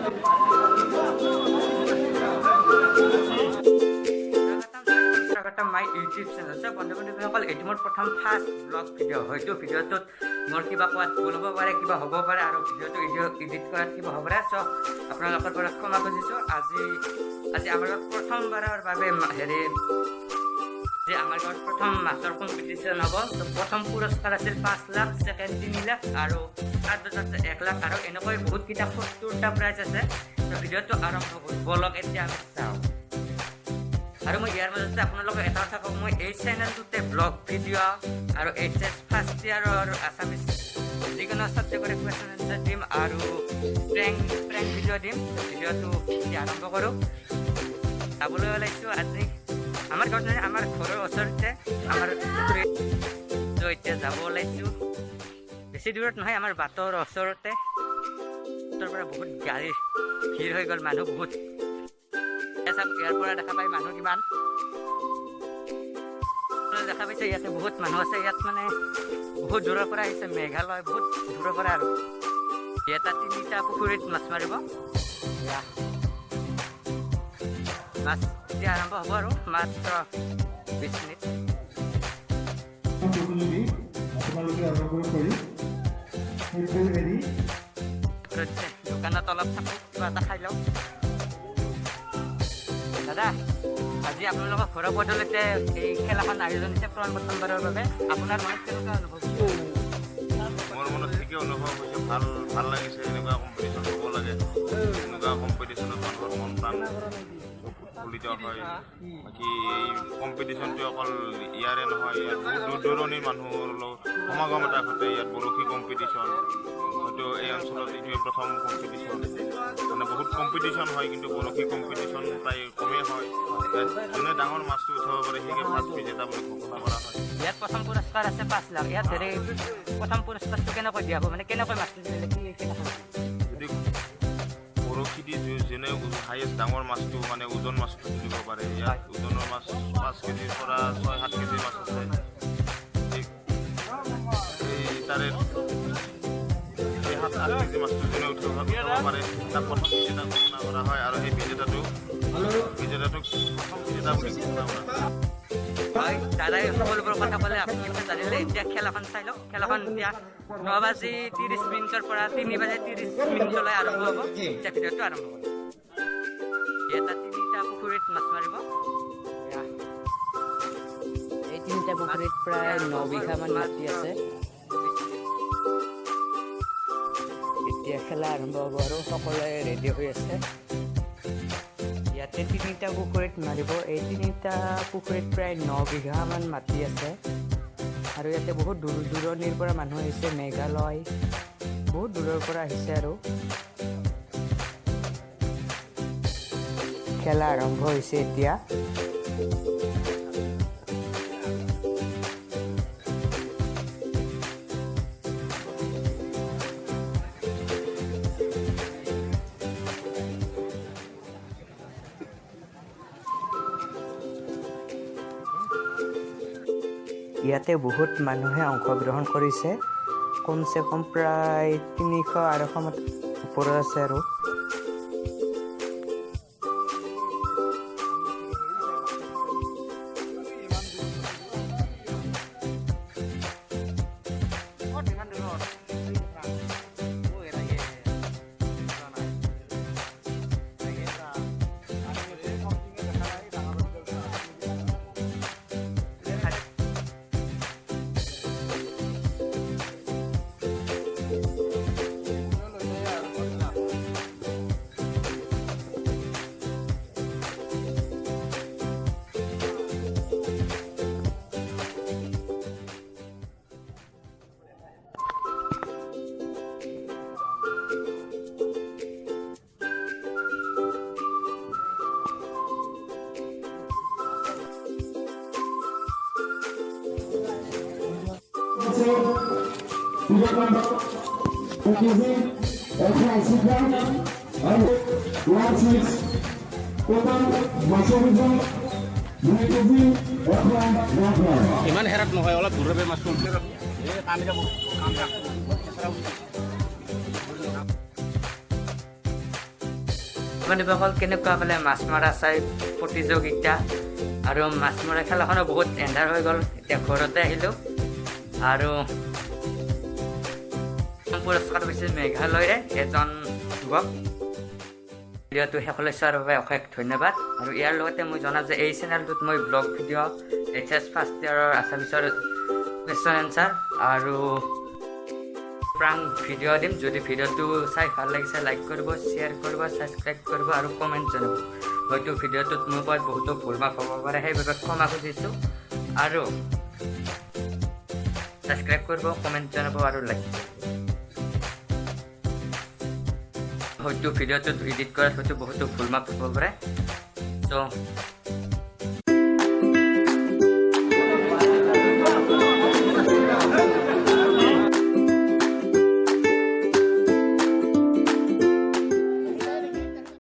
স্বাগতম স্বাগতম my YouTube channel. চ' বন্ধু বান্ধৱীসকল, এইটো মোৰ প্ৰথম ফাৰ্ষ্ট ব্লগ ভিডিঅ'। হয়তো ভিডিঅ'টোত মোৰ কিবা কোৱাত ভুল হ'ব পাৰে, কিবা হ'ব পাৰে আৰু ভিডিঅ'টো এডিট কৰাত কিবা হ'ব পাৰে। চ' আপোনালোকৰ পৰা ক্ষমা খুজিছোঁ। আজি আমাৰ গাঁৱত প্ৰথমবাৰৰ বাবে হেৰি যে আমাৰ গাঁৱত প্ৰথম মাছৰ কম্পিটিশ্যন হ'ব। ত' প্ৰথম পুৰস্কাৰ আছিল 5 লাখ, ছেকেণ্ড 3 লাখ আৰু থাৰ্ডত আছে 1 লাখ আৰু এনেকৈ বহুতকেইটা 70টা প্ৰাইজ আছে। ত' ভিডিঅ'টো আৰম্ভ কৰোঁ বলক, এতিয়া আমি চাওঁ। আৰু মই ইয়াৰ মাজতে আপোনালোকক এটা কথা কওঁ, মই এই চেনেলটোতে ব্লগ ভিডিঅ' আৰু এইচ এছ ফাৰ্ষ্ট ইয়াৰৰ আছামিছ যিকোনো ছাবজেক্টৰে কুৱেশ্যন এনচাৰ দিম আৰু প্ৰেংক ভিডিঅ' দিম। ভিডিঅ'টো এতিয়া আৰম্ভ কৰোঁ। যাবলৈ ওলাইছোঁ আজি আমাৰ ঘৰত নহয়, আমাৰ ঘৰৰ ওচৰতে আমাৰ পুখুৰীত। ত' এতিয়া যাব ওলাইছোঁ, বেছি দূৰত নহয়, আমাৰ বাটৰ ওচৰতে। তাৰ পৰা বহুত গাড়ী ভিৰ হৈ গ'ল, মানুহ বহুত। এয়া চাওক, ইয়াৰ পৰা দেখা পাই মানুহ কিমান দেখা পাইছে। ইয়াতে বহুত মানুহ আছে। ইয়াত মানে বহুত দূৰৰ পৰা আহিছে, মেঘালয়, বহুত দূৰৰ পৰা। আৰু এটা তিনিটা পুখুৰীত মাছ মাৰিব। এয়া মাছ এতিয়া আৰম্ভ হ'ব আৰু মাত্ৰ 20 মিনিট। প্ৰতিযোগী আপোনালোকে অনুগ্ৰহ কৰি সেইবোৰ এৰি ৰৈছে। দোকানত অলপ থাকোঁ, কিবা এটা খাই লওঁ। দাদা, আজি আপোনালোকৰ ঘৰৰ পদূলিতে এই খেলাখন আয়োজন হৈছে প্ৰথম প্ৰথমবাৰৰ বাবে, আপোনাৰ মনত কেনেকুৱা অনুভৱ হৈছে? মোৰ মনত ঠিকে অনুভৱ হৈছে, ভাল ভাল লাগিছে। এনেকুৱা কম্পিটিশ্যন হ'ব লাগে। এনেকুৱা কম্পিটিশ্যনত মানুহৰ মন প্ৰাণ চব উৎফুল্লিত হয়। বাকী এই কম্পিটিশ্যনটো অকল ইয়াৰে নহয়, ইয়াত বহুত দূৰ দূৰণিৰ মানুহৰ লগত সমাগম এটা ঘটে। ইয়াত বৰশী কম্পিটিশ্যন হয়তো এই অঞ্চলত এইটোৱে প্ৰথম কম্পিটিশ্যন। মানে বহুত কম্পিটিশ্যন হয়, কিন্তু বৰশী কম্পিটিশ্যন প্ৰায় কমেই হয়। ইয়াত যোনে ডাঙৰ মাছটো উঠাব পাৰে, সিকে ফাৰ্ষ্ট বিজেতা বুলি ঘোষণা কৰা হয়। ইয়াত প্ৰথম পুৰস্কাৰ আছে 5 লাখ। ইয়াত হেৰি প্ৰথম পুৰস্কাৰটো কেনেকৈ দিয়া হ'ব? মানে কেনেকৈ মাছটো দিলে, কি কেনেকৈ? যদি বৰশী দি যোনে হাইয়েষ্ট ডাঙৰ মাছটো, মানে ওজন মাছটো তুলিব পাৰে। ইয়াত ওজনৰ মাছ 5 কেজিৰ পৰা 6-7 কেজিৰ মাছ আছে। এই তাৰে সেই 7-8 কেজি মাছটো যোনে উঠাব পাৰে, তাক প্ৰথম বিজেতা ঘোষণা কৰা হয় আৰু সেই বিজেতাটোক প্ৰথম বিজেতা বুলি ঘোষণা কৰা হয়। হয়, দাদাই সকলোবোৰ কথা ক'লে, আপোনালোকে জানিলে। এতিয়া খেলাখন চাই লওক। খেলাখন এতিয়া 9 বাজি 30 মিনিটৰ পৰা 3 বাজি 30 মিনিটলৈ আৰম্ভ হ'ব। এতিয়া ভিডিঅ'টো আৰম্ভ হ'ব। এটা তিনিটা পুখুৰীত মাছ মাৰিব। এয়া। এই তিনিটা পুখুৰীত প্ৰায় 9 বিঘামান মাটি আছে। এতিয়া খেলা আৰম্ভ হ'ব আৰু সকলোৱে ৰেডি হৈ আছে। ইয়াতে তিনিটা পুখুৰীত মাৰিব। এই তিনিটা পুখুৰীত প্ৰায় 9 বিঘামান মাটি আছে আৰু ইয়াতে বহুত দূৰ দূৰণিৰ পৰা মানুহ আহিছে, মেঘালয়, বহুত দূৰৰ পৰা আহিছে। আৰু খেলা আৰম্ভ হৈছে এতিয়া। ইয়াতে বহুত মানুহে অংশগ্ৰহণ কৰিছে। কমচে কম প্ৰায় 300-250 মান ওপৰত আছে আৰু। 1 কেজি 180 গ্ৰাম আৰু 16, টোটেল মাছৰ ওজন 2 কেজি 109 গ্ৰাম। ইমান হেৰাত নহয়, অলপ দূৰৰে মাছটো এই কাম যাব কাম। বন্ধুসকল, কেনেকুৱা পালে মাছ মৰা চাই প্ৰতিযোগিতা আৰু মাছ মৰা খেলাখনো? বহুত এন্ধাৰ হৈ গ'ল, এতিয়া ঘৰতে আহিলোঁ। আৰু পুৰস্কাৰ পাইছে মেঘালয়ৰে এজন যুৱক। ভিডিঅ'টো শেষলৈ চোৱাৰ বাবে অশেষ ধন্যবাদ। আৰু ইয়াৰ লগতে মই জনাম যে এই চেনেলটোত মই ব্লগ ভিডিঅ', এইচএছ ফাৰ্ষ্ট ইয়াৰৰ আছামিছৰ কুৱেশ্যন এনচাৰ আৰু প্ৰাংক ভিডিঅ' দিম। যদি ভিডিঅ'টো চাই ভাল লাগিছে, লাইক কৰিব, শ্বেয়াৰ কৰিব, ছাবস্ক্ৰাইব কৰিব আৰু কমেণ্ট জনাব। হয়তো ভিডিঅ'টোত মোৰ পৰা বহুতো ভুল মাফ হ'ব পাৰে, সেইবাবে ক্ষমা খুজিছোঁ। আৰু ছাবস্ক্ৰাইব কৰিব, কমেণ্ট জনাব আৰু লাইক। হয়তো ভিডিঅ'টোত এডিট কৰাত হয়তো বহুতো ভুল মাফ হ'ব পাৰে। চ'